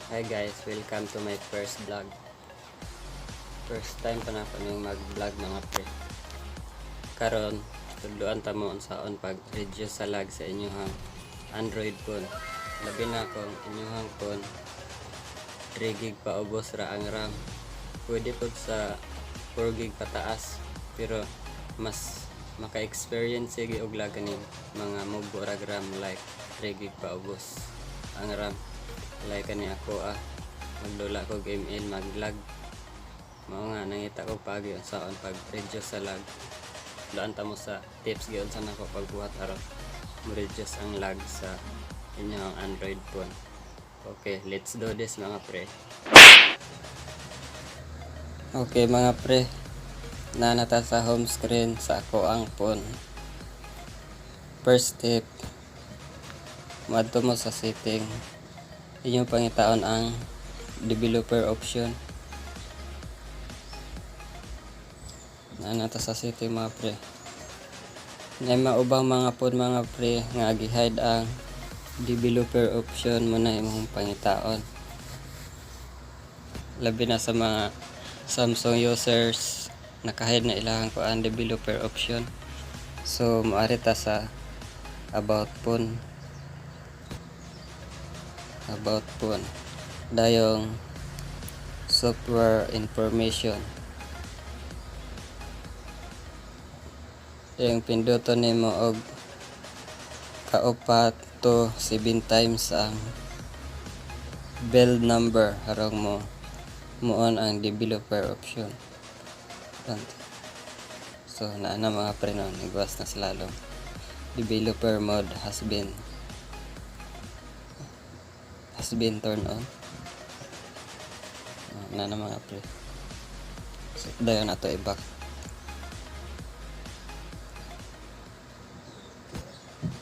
Hi guys, welcome to my first vlog. First time pa na ako ning mag-vlog, mga pre. Karon, tudloan ta mo unsaon pag reduce sa lag sa inyong Android phone. Labi na kung inyong phone 3 gig pa ubos ra ang RAM. Pwede pod sa 4 gig pataas, pero mas maka-experience sige og lag kaning mga mubo rag RAM, like 3 gig pa ubos ang RAM. Like kani ako ah, magdula ko ML, maglag. Mao nga nangita ko paagi unsaon pag reduce sa lag. Daan ta mo sa tips giunsa nako pagbuhat aron mo reduce ang lag sa inyong Android phone. Okay, let's do this, mga pre. Okay mga pre, naa na ta sa home screen sa ako ang phone. First step, moadto mo sa setting. Inyong pangitaon ang developer option. Naa na ta sa setting, mga pre. Na maubang mga phone, mga pre, nga gi-hide ang developer option mo na imong pangitaon. Labi na sa mga Samsung users, naka-hide na ilang kuan, developer option. So moari ta sa about phone. About phone. Dayong software information. Yung pinduton nimo og kaupat to 7 times ang build number harong mo mo-on ang developer option. So naa na, mga pre, no, nigwas na sa lalom. Developer mode has been turned on. Ah, naa na, mga pre. So dayon ato i-back.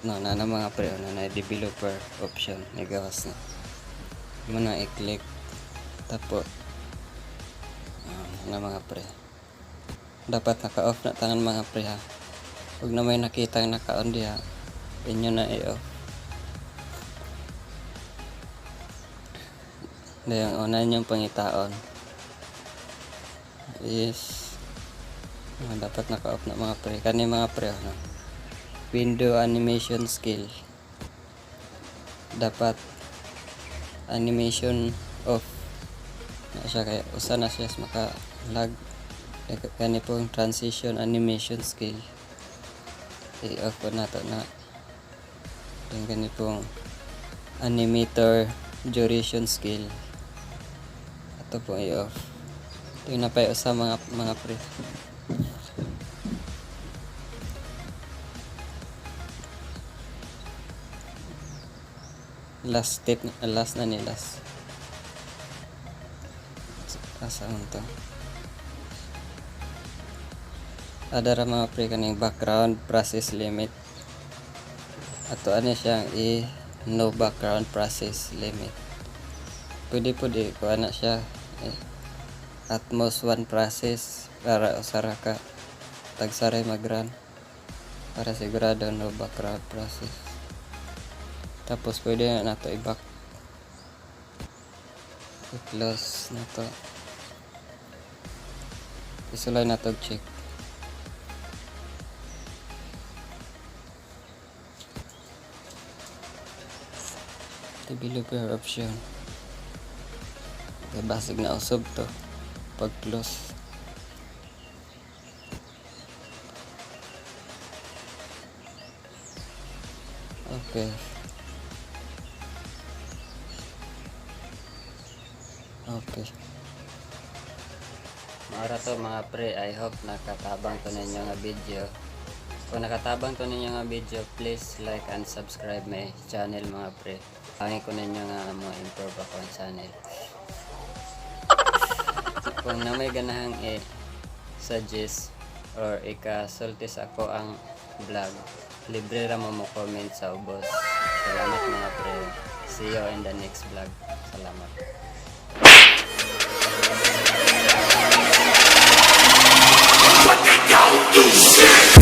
No, naa na, mga pre, naa na developer option, nigawas na. Mo na i-click tapos na, mga pre. Dapat naka-off na tanan, mga pre, ha. Pag na may nakita naka-on diha, inyo na i-off. Dayon una inyong pangitaon is dapat naka-off na, mga pre. Kani, mga pre, no? Window animation scale. Dapat animation off na siya kay usa na siya sa maka lag. Kani pong transition animation scale, i-off po nato na. Then kani pong animator duration scale, ato pong i-off. Yung napay usa, mga pre. Last step, last na ni, last. Asa man to? Ada ra, mga pre, kaning background process limit. Ato ano siyang i no background process limit. Pwede po di ko ana siya eh, at most one process para usara ka tagsaray mag-run para sigurado no background process. Tapos pwede na nato i-back, i-close na to, isulay na to, check. Developer option. Okay, basig na usab to pag close. Okay. Mao ra to, mga pre. I hope nakatabang to ninyo nga video. Kung nakatabang to ninyo nga video, please like and subscribe my channel, mga pre. Angay ko ninyo nga mo improve ako ang channel. Kung na may ganahang i-suggest or ikasulti sa ako ang vlog, libre ra mo mo comment sa ubos. Salamat, mga pre. See you in the next vlog. Salamat. But they don't do shit!